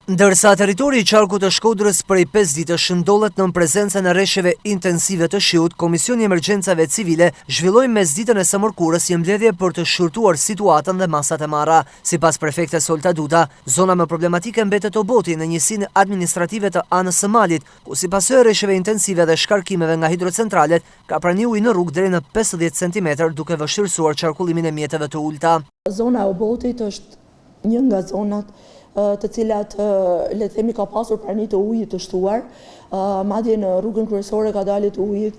Ndërsa territori i qarkut të Shkodrës prej 5 ditësh ndodhet nën prezencën e reshjeve intensive të shiut, Komisioni i Emergjencave Civile zhvilloi mesditën e së mërkurës një mbledhje për të shqyrtuar situatën dhe masat e marra. Sipas prefektes Olta Duda, zona më problematike mbetet Oboti në njësinë administrative të Anës së Malit, ku si pasojë e reshjeve intensive dhe shkarkimeve nga hidrocentralet ka prani uji në rrugë deri në 50 centimetër, duke vështirësuar qarkullimin e mjeteve të ulëta. Zona e Obotit është një nga zonat të cilat le të themi ka pasur prani të ujit të shtuar, madje në rrugën kryesore ka dalje të ujit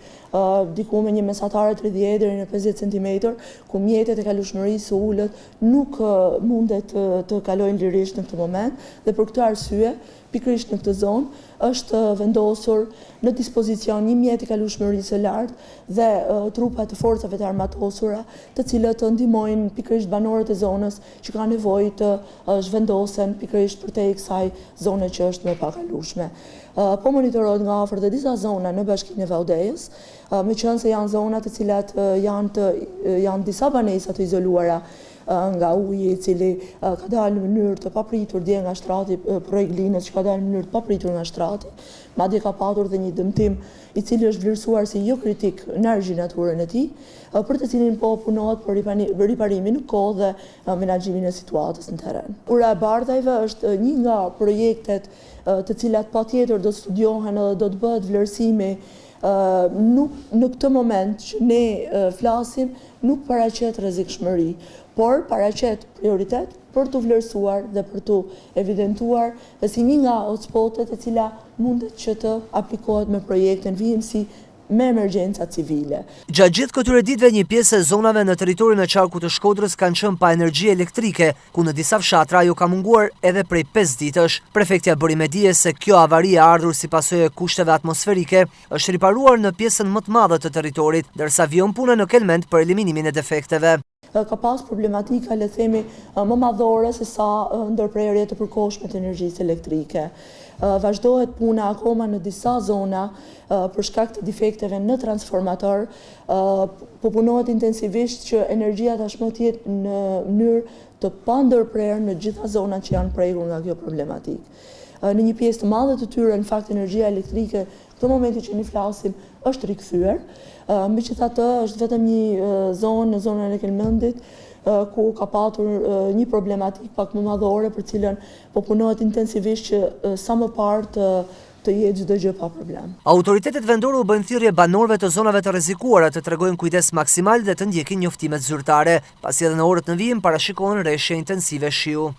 diku me një mesatare 30 deri në 50 cm, ku mjetet e kalueshmërisë së ulët nuk mundet të kalojnë lirisht në këtë moment dhe për këtë arsye Pikërisht në këtë zonë është vendosur në dispozicion një mjet i kalueshmërisë së lartë dhe trupa të forcave të armatosura, të cilët ndihmojnë pikërisht banorët e zonës që kanë nevojë të zhvendosen pikërisht përtej kësaj zone që është më e pakalueshme. Po monitorohet nga afër dhe disa zona në Bashkinë e Vau Dejës, meqenëse janë zona të cilat janë të janë disa banesa të izoluara nga uji i cili ka dalë në mënyrë të papritur dje nga shtrati, përroi i Glinës që ka dalë në mënyrë të papritur nga shtrati, madje ka patur dhe një dëmtim i cili është vlerësuar si jo kritik në argjinaturën e tij, për të cilin po punohet për riparimin në kohë dhe menaxhimin e situatës në terren. Ura e Bardhajve është një nga projektet të cilat patjetër do të studiohen dhe do të bëhet vlerësimi nuk në këtë moment që ne flasim nuk paraqet rrezikshmëri, por paraqet prioritet për t'u vlerësuar dhe për t'u evidentuar dhe si një nga hotspotet e cila mundet që të aplikohet me projekte në vijimësi me emergjenca civile. Gjatë gjithë këtyre ditëve një pjesë e zonave në territorin e qarkut të Shkodrës kanë qenë pa energji elektrike, ku në disa fshatra ajo ka munguar edhe prej 5 ditësh. Prefektja bëri me dije se kjo avari e ardhur si pasojë e kushteve atmosferike është riparuar në pjesën më të madhe të territorit, ndërsa vijon puna në Kelmend për eliminimin e defekteve. Ka pas problematika, le të themi, më madhore se sa ndërprerje të përkohshme të energjisë elektrike. Vazhdohet puna akoma në disa zona për shkak të defekteve në transformator. Po punohet intensivisht që energjia tashmë të jetë në mënyrë të pandërprerë në gjitha zonat që janë prekur nga kjo problematikë. Në një pjesë të madhe të tyre, në fakt, energjia elektrike Këtë momenti që ne flasim është rikthyer, megjithatë është vetëm një zonë në zonën e Kelmendit ku ka patur një problematikë pak më madhore për cilën po punohet intensivisht që sa më parë të të jetë çdo gjë pa problem. Autoritetet vendore u bëjnë thirrje banorëve të zonave të rrezikuara të tregojnë kujdes maksimal dhe të ndjekin njoftimet zyrtare, pasi edhe në orët në vijim parashikohen reshje intensive shiu.